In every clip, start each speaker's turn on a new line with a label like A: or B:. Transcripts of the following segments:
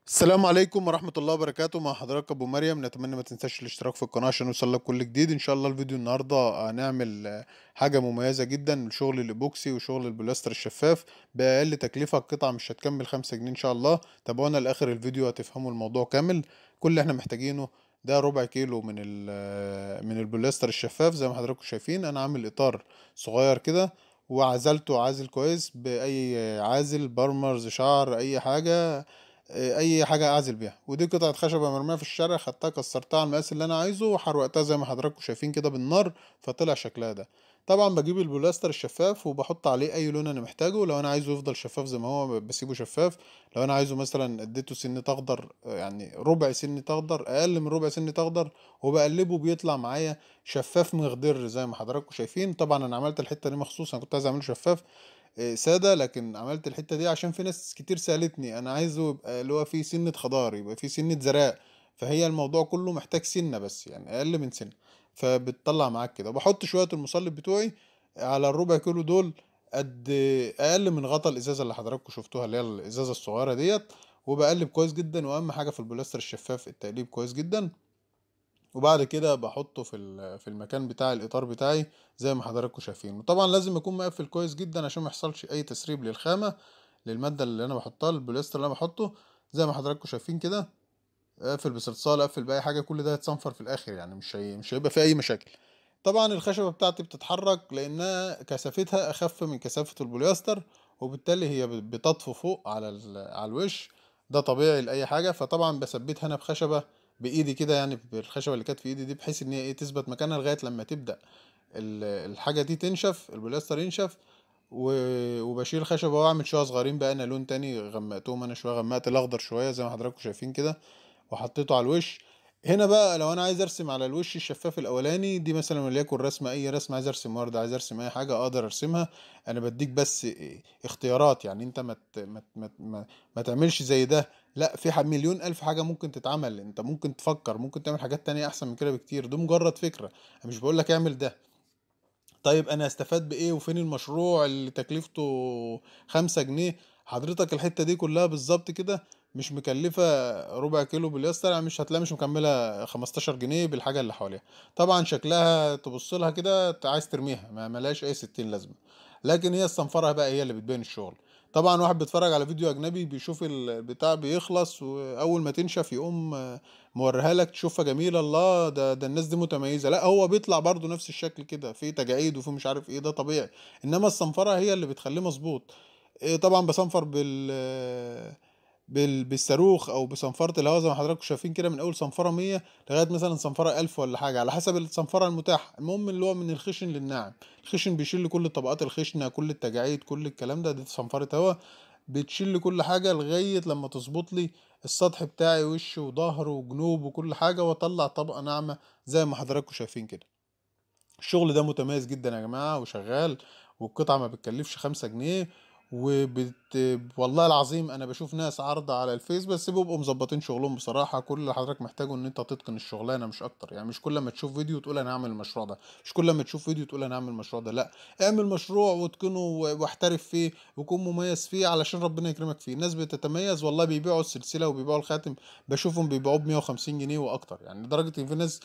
A: السلام عليكم ورحمة الله وبركاته. مع حضرتك أبو مريم. نتمنى ما تنساش الاشتراك في القناة عشان يوصلك كل جديد. إن شاء الله الفيديو النهاردة هنعمل حاجة مميزة جدا، شغل الإيبوكسي وشغل البلاستر الشفاف بأقل تكلفة. القطعة مش هتكمل 5 جنيه إن شاء الله. تابعونا لآخر الفيديو هتفهموا الموضوع كامل. كل اللي احنا محتاجينه ده ربع كيلو من البلاستر الشفاف زي ما حضراتكم شايفين. أنا عامل إطار صغير كده وعزلته عازل كويس بأي عازل، بارمرز، شعر، أي حاجة، اي حاجة اعزل بيها. ودي قطعه خشبه مرمية في الشارع، خدتها كسرتها على المقاس اللي انا عايزه وحروقتها زي ما حضراتكم شايفين كده بالنار، فطلع شكلها ده. طبعا بجيب البلاستر الشفاف وبحط عليه اي لون انا محتاجه. لو انا عايزه يفضل شفاف زي ما هو بسيبه شفاف. لو انا عايزه مثلا اديته سنة اخضر، يعني ربع سنة اخضر، اقل من ربع سنة اخضر، وبقلبه بيطلع معايا شفاف مخضر زي ما حضراتكم شايفين. طبعا انا عملت الحتة دي مخصوص، انا كنت عايز اعمله شفاف ساده، لكن عملت الحتة دي عشان في ناس كتير سالتني انا عايزه يبقى اللي هو فيه سنة خضار، يبقى فيه سنة زراق. فهي الموضوع كله محتاج سنة بس، يعني اقل من سنة، فبتطلع معاك كده. بحط شوية المصلب بتوعي على الربع كيلو دول، قد اقل من غطا الازازه اللي حضراتكم شفتوها اللي هي الازازه الصغيرة ديت، وبقلب كويس جدا. واهم حاجة في البلاستر الشفاف التقليب كويس جدا. وبعد كده بحطه في المكان بتاع الاطار بتاعي زي ما حضراتكم شايفين. وطبعا لازم يكون مقفل كويس جدا عشان ما يحصلش اي تسريب للخامه، للمادة اللي انا بحطها، البوليستر اللي انا بحطه زي ما حضراتكم شايفين كده. اقفل بصلصال، اقفل باي حاجة، كل ده هيتصنفر في الاخر، يعني مش هيبقى فيه اي مشاكل. طبعا الخشبة بتاعتي بتتحرك لانها كثافتها اخف من كثافة البوليستر، وبالتالي هي بتطفو فوق على الوش، ده طبيعي لاي حاجة. فطبعا بثبتها انا بخشبه بايدي كده، يعني بالخشبه اللي كانت في ايدي دي، بحيث ان هي ايه تثبت مكانها لغاية لما تبدا الحاجة دي تنشف، البلاستر ينشف. وبشيل خشبه واعمل شوية صغيرين بقى، انا لون تاني غمقتهم انا شوية، غمقت الاخضر شوية زي ما حضراتكم شايفين كده وحطيته على الوش. هنا بقى لو انا عايز ارسم على الوش الشفاف الاولاني دي مثلا، وليكن رسمه، اي رسمه، عايز ارسم ورده، عايز ارسم اي حاجة اقدر ارسمها. انا بديك بس اختيارات، يعني انت ما ما ما ما, ما تعملش زي ده، لا، في مليون الف حاجة ممكن تتعمل. انت ممكن تفكر، ممكن تعمل حاجات تانية احسن من كده بكتير. ده مجرد فكرة، انا مش بقول لك اعمل ده. طيب انا استفاد بايه وفين المشروع اللي تكلفته 5 جنيه؟ حضرتك الحتة دي كلها بالظبط كده مش مكلفة ربع كيلو بوليستر، يعني مش هتلاقي مش مكملة 15 جنيه بالحاجة اللي حواليها. طبعا شكلها تبص لها كده عايز ترميها، ما ملهاش اي 60 لازمه، لكن هي الصنفره بقى هي اللي بتبين الشغل. طبعا واحد بيتفرج على فيديو اجنبي بيشوف البتاع بيخلص، واول ما تنشف يقوم موريها لك تشوفها جميلة، الله ده الناس دي متميزة. لا، هو بيطلع برضو نفس الشكل كده، في تجاعيد وفي مش عارف ايه، ده طبيعي. انما الصنفره هي اللي بتخليه مظبوط. طبعا بصنفر بالصاروخ او بصنفره الهواء زي ما حضراتكم شايفين كده، من اول صنفره 100 لغاية مثلا صنفره 1000 ولا حاجة على حسب الصنفره المتاحة. المهم اللي هو من الخشن للناعم، الخشن بيشيل كل الطبقات الخشنة، كل التجاعيد، كل الكلام ده. دي صنفره هواء بتشيل كل حاجة لغاية لما تظبط لي السطح بتاعي، وش وظهر وجنوب وكل حاجة، واطلع طبقه ناعمة زي ما حضراتكم شايفين كده. الشغل ده متميز جدا يا جماعة وشغال، والقطعه ما بتكلفش 5 جنيه. والله العظيم انا بشوف ناس عارضه على الفيس بس بيبقوا مظبطين شغلهم بصراحة. كل اللي حضرتك محتاجه ان انت تتقن الشغلانة مش اكتر. يعني مش كل ما تشوف فيديو تقول انا هعمل المشروع ده، مش كل ما تشوف فيديو تقول انا هعمل المشروع ده، لا، اعمل مشروع واتقنه واحترف فيه وكون مميز فيه علشان ربنا يكرمك فيه. الناس بتتميز والله، بيبيعوا السلسلة وبيبيعوا الخاتم، بشوفهم بيبيعوه ب 150 جنيه واكتر، يعني لدرجة ان في ناس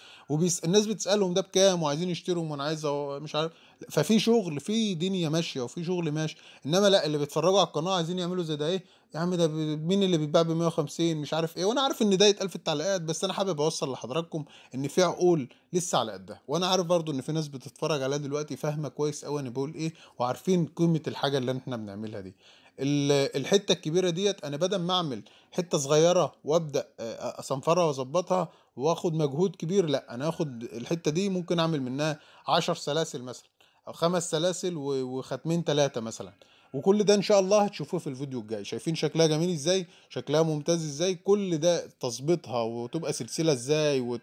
A: الناس بتسالهم ده بكام وعايزين يشتروا وانا عايز مش عارف. ففي شغل، في دنيا ماشية وفي شغل ماشي. انما لا، اللي بيتفرجوا على القناة عايزين يعملوا زي ده، ايه يا عم ده مين اللي بيتباع ب 150 مش عارف ايه. وانا عارف ان ده يتقال في التعليقات، بس انا حابب اوصل لحضراتكم ان في عقول لسه على قدها، وانا عارف برضو ان في ناس بتتفرج عليها دلوقتي فاهمه كويس قوي انا بقول ايه، وعارفين قيمة الحاجة اللي احنا بنعملها دي. الحتة الكبيرة ديت انا بدل ما اعمل حتة صغيرة وابدا اصنفرها واظبطها واخد مجهود كبير، لا، انا هاخد الحتة دي ممكن اعمل منها 10 سلاسل مثلا او 5 سلاسل وختمين 3 مثلا، وكل ده ان شاء الله هتشوفوه في الفيديو الجاي. شايفين شكلها جميل ازاي، شكلها ممتاز ازاي، كل ده تظبيطها وتبقى سلسلة ازاي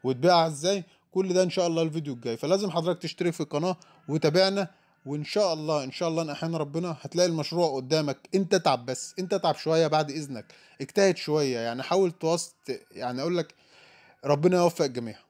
A: وتبيعها ازاي، كل ده ان شاء الله الفيديو الجاي. فلازم حضرتك تشترك في القناة وتابعنا، وان شاء الله ان شاء الله ان احيانا ربنا هتلاقي المشروع قدامك. انت اتعب بس، انت اتعب شوية بعد اذنك، اجتهد شوية، يعني حاول توسط، يعني اقول لك ربنا يوفق الجميع.